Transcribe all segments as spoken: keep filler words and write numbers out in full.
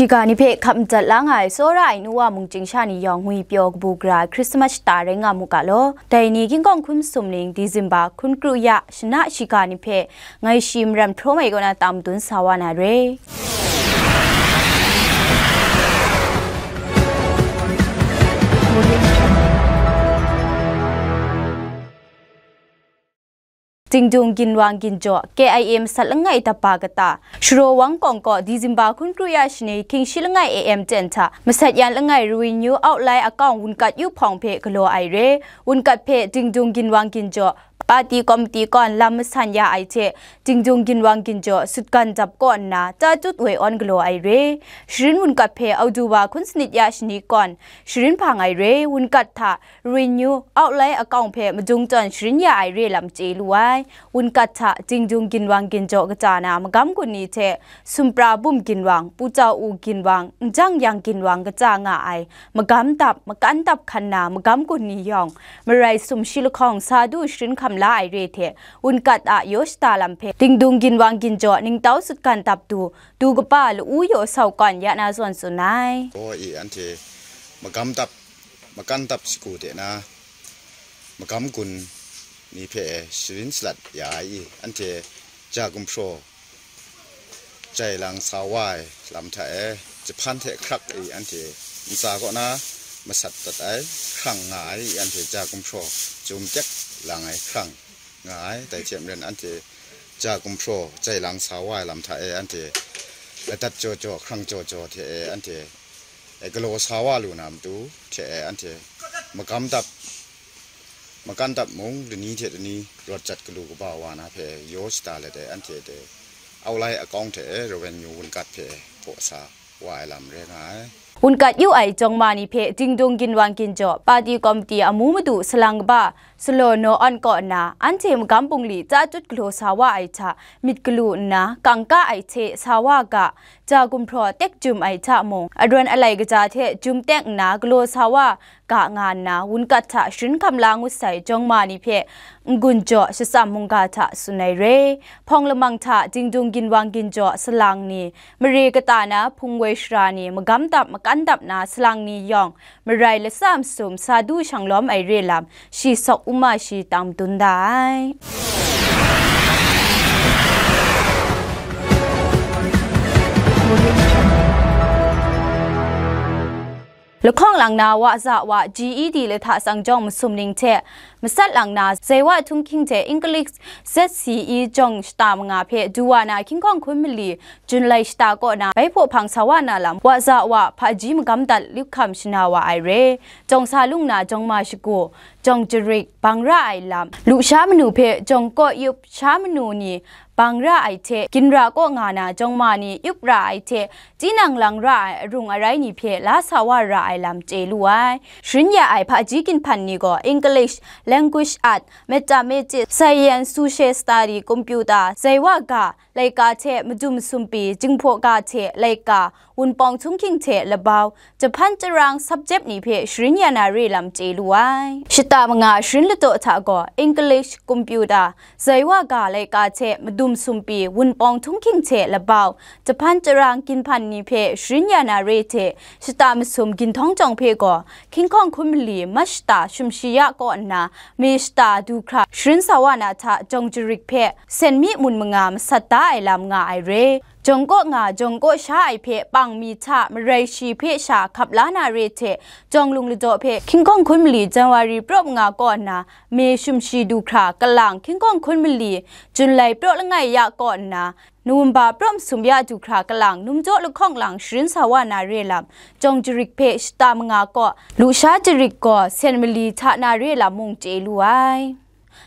Ga ni hpe hkap madat la nga ai tsawra ai nu wa mung chyingsha ni yawng ngwi pyaw kabu gara ai Christmas shata rai nga mu ga law. Dai ni King Kawng hkun masum ning December hkun kru ya shana shiga ni hpe ngai shi maram hpraw mai kaw na tam dun sa wa na re. Dingdung ginwang ginjaw K I A masat langai dap ba kata, Sharaw Wang Kawng kaw December hkun kru ya shani hkying shi langai A M ten hta masat yan langai Revenue Outline Account wunkat yu hpawng hpe galaw ai re. Wunkat hpe Dingdung ginwang ginjaw Party Committee kawn lam masan ya ai hte, Dingdung ginwang ginjaw sutgan dap kaw nna, ta tut woi awn galaw ai re. Sharin wunkat hpe October hkun sanit ya shani kawn, sharin hpang ai re. Wunkat hta Revenue Outline Account hpe madung tawn sharin ya ai re lam chye lu ai. Wunkat hta Dingdung ginwang ginjaw kata na magam gun ni hte, Sumpra Bum ginwang, Pu Tau U ginwang, Njang Yang ginwang kata nga ai, magam dap, makan dap hkan na magam gun ni yawng, marai sum shi lahkawng sa du sharin hkam la ai re hte, wunkat a yaw shata lam hpe, Dingdung ginwang ginjaw ningtau sutgan dap du, du kaba la-u yaw sau kawn ya na zawn tsun ai. Gaw i anhte magam dap, makan dap shagu de na, magam gun ni hpe sharin salat ya ai i, anhte ja gumhpraw jai lang sa wa ai lam hta e, jahpan hte hkrak i anhte ntsa kaw na masat dat ai hkrang nga ai i, anhte ja gumhpraw jum tek lang ai hkrang nga ai. Dai hte maren anhte ja gumhpraw jai lang sa wa ai lam hta e, anhte ladat jaw jaw, hkrang jaw jaw hte e, anhte e galaw sa wa lu na matu hte e, anhte magam dap, makan dap mung lani hte lani rawt jat galu kaba wa na hpe yaw shata let e, anhte de Outline Account hte e Revenue wunkat hpe hpaw sa wa ai lam rai nga ai. Wunkat yu ai jawng ma ni hpe Dingdung ginwang ginjaw Party Committee amu madu salang kaba Salaw Naw Awn kaw nna, anhte magam bungli ta tut galaw sa wa ai hta myit galu nna, kangka ai hte sa wa ga, ja gumhpraw tek jum ai hta mung, arawn alai kaja hte jum tek nna galaw sa wa ga nga nna, wunkat hta sharin hkam la ngut sai jawng ma ni hpe n-gun jaw shatsam mungga hta tsun ai re. Hpawng lamang hta Dingdung ginwang ginjaw salang ni, mare kata na hpung woi sara ni, magam dap makan dap na salang ni yawng, marai latsa masum sa du shang lawm ai re lam, shi sawk u ma shi tam dun da ai. Lahkawng lang na wa za wa G E D lahta sangjawng masum ning hte masat lang na Zaiwa Htunghking hte English Z C E jawng shata manga hpe du wa na King Kawng hkun mali Junlai shata kaw na bai hpaw hpang sa wa na lam, wa za wa hpaji magam dat lup hkam shana wa ai re. Jawng sa lung na jawng ma shagu, jawng jarik, bang ra ai lam, lusha manu hpe jawng kaw yup sha manu ni bang ra ai hte, ginra kaw nga na jawng ma ni yup ra ai hte, tinang lang ra ai arung arai ni hpe la sa wa ra ai lam chye lu ai. Sharin ya ai hpaji ginhpan ni gaw English, Language Art, Mathematics, Science, Social Study, Computer, Zaiwa ga, laika hte madum sumpi, Jinghpaw ga hte laika, Wunpawng Htunghking hte labau, jahpan jarang subject ni hpe sharin ya na re lam chye lu ai. Shata manga sharin ladaw hta gaw English, Computer, Zaiwa ga laika hte madum sumpi, Wunpawng Htunghking hte labau, jahpan jarang ginhpan ni hpe sharin ya na re hte, shata masum ginhtawng jawng hpe gaw King Kawng hkun mali Mashta Shumshi Ya kaw nna, Mashta du hkra sharin sa wa na hta jawng jarik hpe sen mi mun manga masat da ai lam nga ai re. Jawng kaw nga, jawng kaw sha ai hpe pang mi hta marai shi hpe sha hkap la na re hte, jawng lung ladaw hpe King Kawng hkun mali January praw manga kaw nna, May Shumshi du hkra kalang King Kawng hkun mali Junlai praw langai ya kaw nna, November praw masum ya du hkra kalang Numjaw lahkawng lang sharin sa wa na re lam, jawng jarik hpe shata manga kaw, lusha jarik gaw sen mali hta na re lam mung chye lu ai.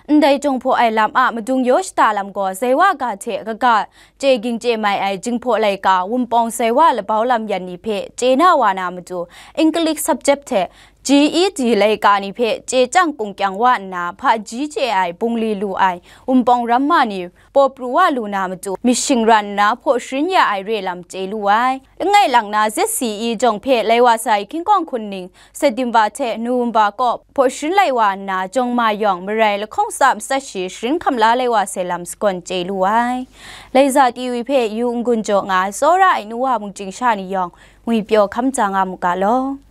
Ndai jawng hpaw ai lam a madung yaw shata lam gaw Zaiwa ga hte kaga chye ging chye mai ai Jinghpaw laika, Wunpawng Zaiwa labau lam yan ni hpe chye na wa na matu, English subject hte G E D laika ni hpe chye chyang kungkyang wa nna, hpaji chye ai bungli lu ai wunpawng ramma ni paw pru wa lu na matu, myit shingran nna hpaw sharin ya ai re lam chye lu ai. Langai lang na Z C E jawng hpe lai wa sai hkying kawng hkun ning, September hte November kaw hpaw sharin lai wa nna, jawng ma yawng marai lahkawng tsa matsat shi sharin hkam la lai wa sai lam sagawn chye lu ai. Laiza T V hpe yu n-gun jaw nga ai tsawra ai nu wa mungchying sha ni yawng ngwipyaw hkam ja nga mu ga law.